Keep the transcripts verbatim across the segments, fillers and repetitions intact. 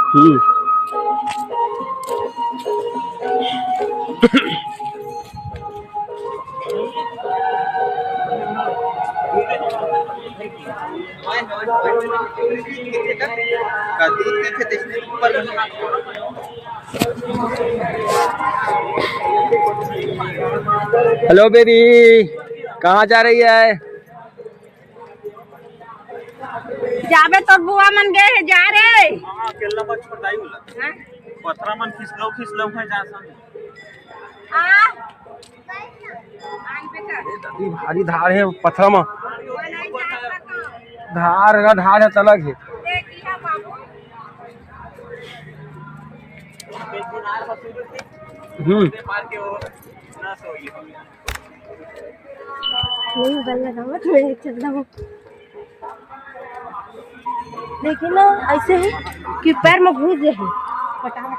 हम्म। Hello baby, कहाँ जा रही है? जाबे तोर बुआ मन गे हे, जा रे। हाँ, अकेला मत छोड़ाई बोला। हाँ? पथरा मन खिसलव खिसलव है जा संग। आ? ये भारी धार है पथरा में। धार का धार है, अलग है। हम्म। नहीं, बल्ला दावत में चल रहा हूँ। देखिए ना, ऐसे ही कि पैर में घुस जाए। फटाफट।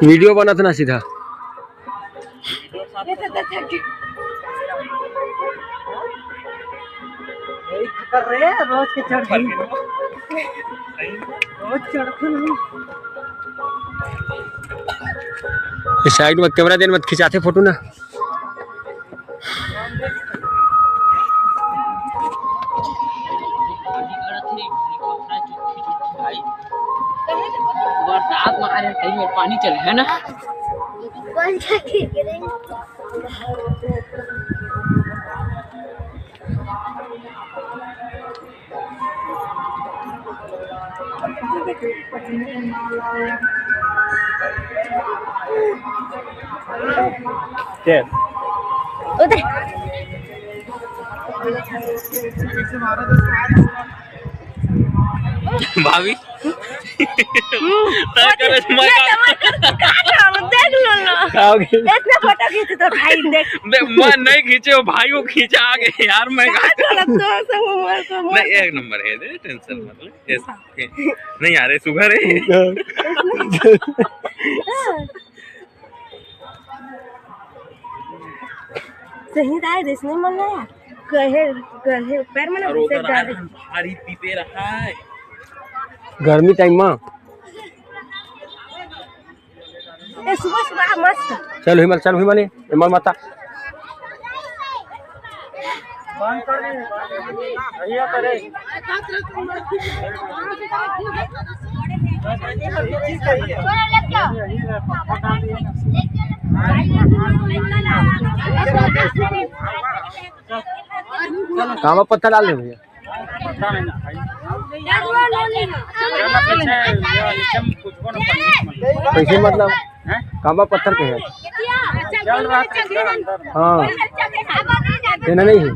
वीडियो बनत ना सीधा। यही खतर रे, रोज के चढ़ गई। रोज चढ़थन हम। इस साइड में कैमरा देन मत खिंचाते फोटो ना। बरसात में आ रहे टाइम में पानी चले है ना। भाभी, तय करे से मत ये कर। तो मत कर, का हम देख लो ना। का हो गई? इतना फोटो खींचे तो भाई देख। बे, मैं नहीं खींचे, वो भाई वो खींचा आगे यार, मैं का का गलत तो ऐसे वो, वो, वो। नहीं, एक नंबर है, दे, टेंशन मत ले। ऐसा, नहीं यार, ये सुगर है। सही राय देश नहीं मन रहा। कहे, कहे, पैर में ना अरे घुसे उधर जा आए रहे। हम भारी पीते रहा है। गर्मी टाइम में। ए, सुबह सुबह मस्त। चल हिमल, चल हिमल, हिमल माता। कामा पत्थर डाल दे भैया। कैसे मतलब? कामा पत्थर के है? हाँ, देना नहीं है।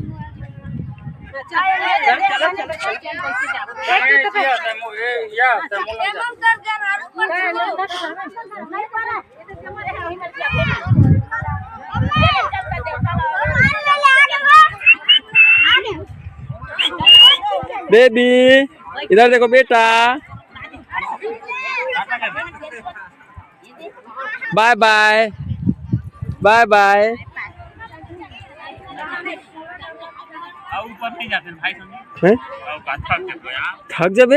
बेबी, इधर देखो बेटा। बाय बाय, बाय बाय। ऊपर नहीं जाते भाई, समझे? हैं? थक जाबे।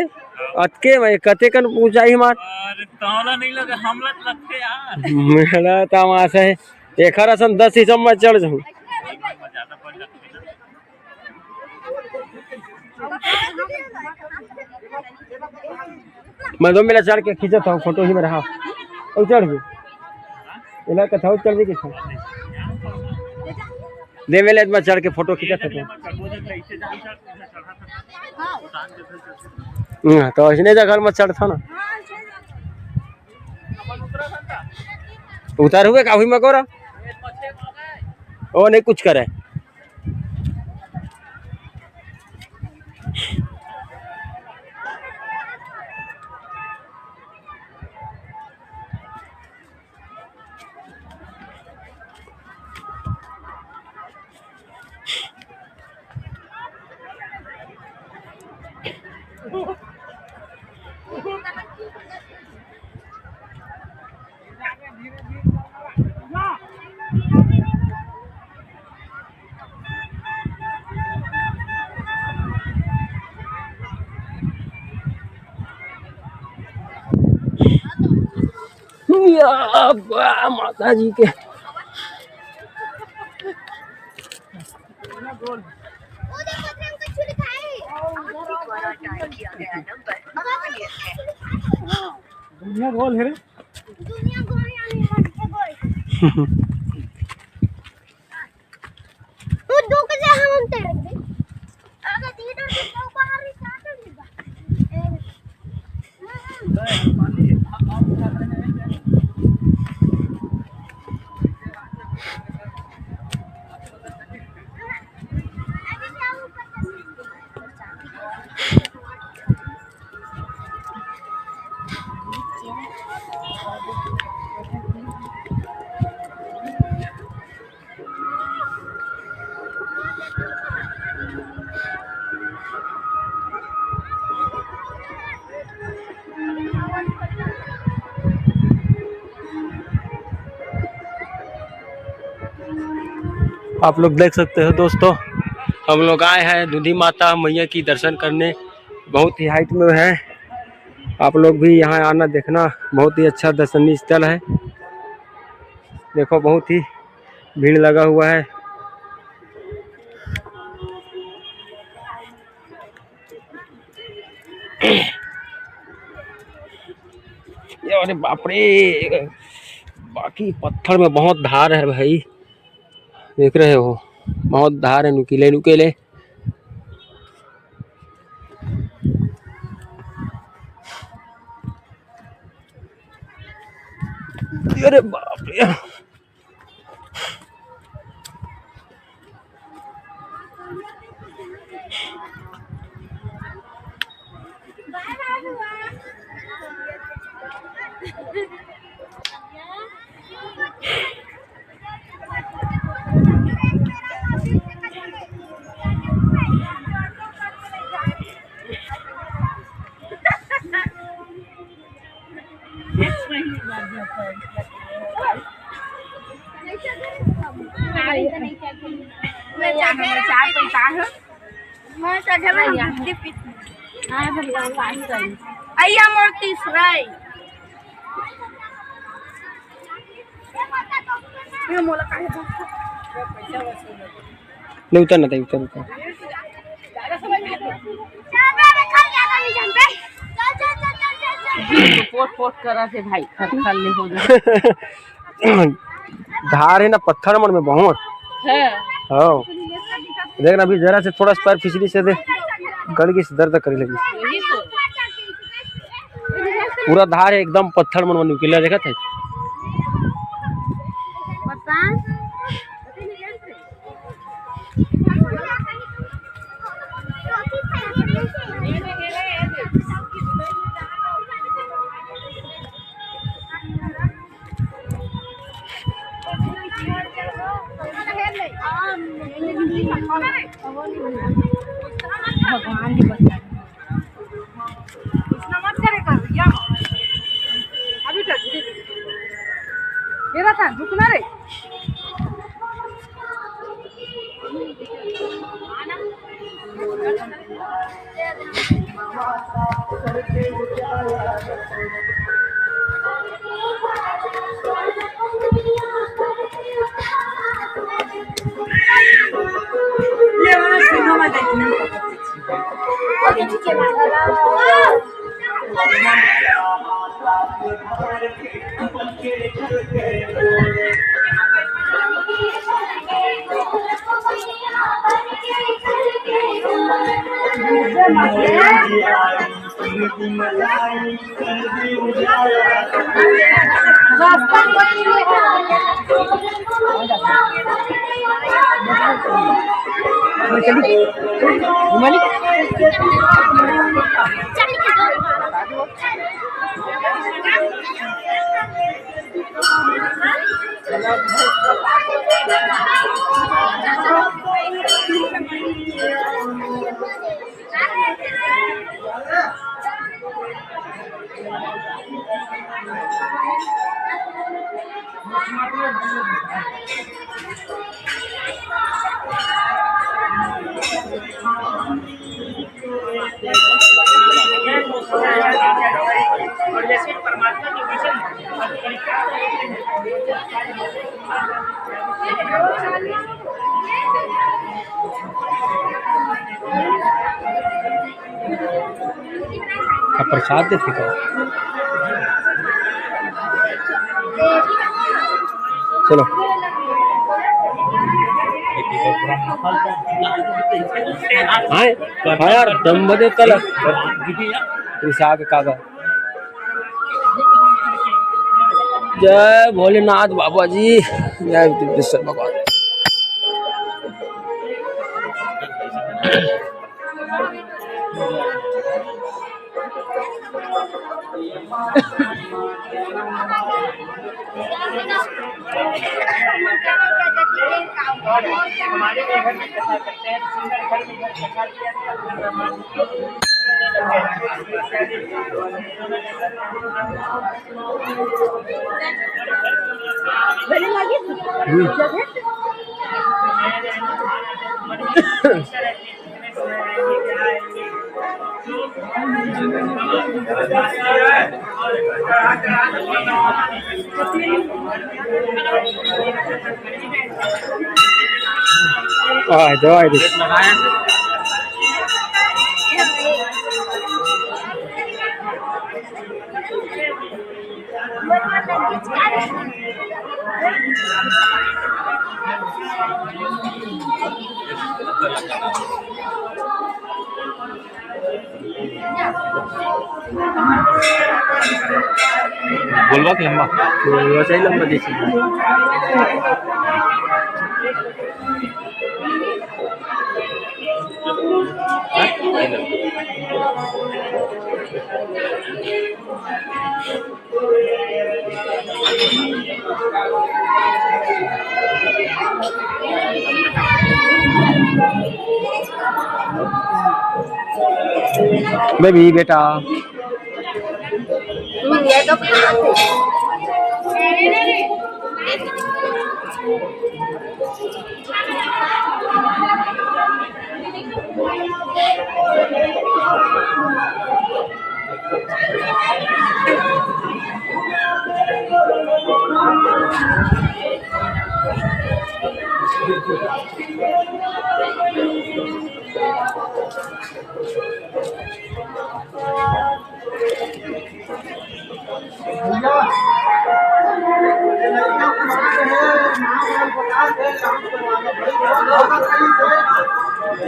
अतके भाई, कते कन ऊंचाई हमार। अरे, तौला नहीं लगे, हमला तो लगते यार। मेरा तमाशा है, एकर असन दस हिसाब में चढ़ जाऊं। मैं दो मेला चढ़ के खींचत हूँ, फोटो ही में रहा। और चढ़ भी। इला कथा चढ़ भी किथा। दे मेले में चढ़ के फोटो खींचत हूँ। हाँ, तो ऐसने जगह में चढ़ता ना। उतार हुए का हुई मकोरा? ओ नहीं कुछ करे। या बा माता जी के। दुनिया गोल है रे। दुनिया गोल यानी है गोल। तू दो के जा, हम तेरे के। अगर दीदी तो बाहर ही साथ में बा। आप लोग देख सकते हो दोस्तों, हम लोग आए हैं दूधी माता मैया की दर्शन करने। बहुत ही हाइट में है, आप लोग भी यहाँ आना, देखना, बहुत ही अच्छा दर्शनीय स्थल है। देखो, बहुत ही भीड़ लगा हुआ है। ये, अरे बाप रे, बाकी पत्थर में बहुत धार है भाई, देख रहे हो, बहुत धार है, नुकीले नुकीले। अरे बाप रे। अइया मोर तीसरा है। ये मोला काहे नहीं, उतर ना, उतर, उतर। पोट पोट करा से भाई, खर खर ले हो जा। धार है ना पत्थर मन में बहुत। है। हाँ। देख ना, अभी जरा से थोड़ा सा पैर फिसली से दे, गड़ के दर्द करे लगी। वही तो। पूरा धार है एकदम पत्थर मन में नुकीला, देखत है। बता। भगवान ही बचा। इतना मत करे कर भैया। अभी तो धीरे धीरे। ये रहा था, रुकना रे। प्रसाद देथे का? चलो। हाँ, हाँ यार, दम बदे तलक। प्रसाद कागा। जय भोलेनाथ बाबा जी, जय विदेश्वर भगवान। बोलवा के लंबा। बोलवा चाहिए लंबा जैसे। बेबी, बेटा।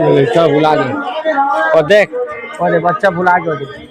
लड़का भुला गए। और देख, और ये बच्चा भुला गया, देख।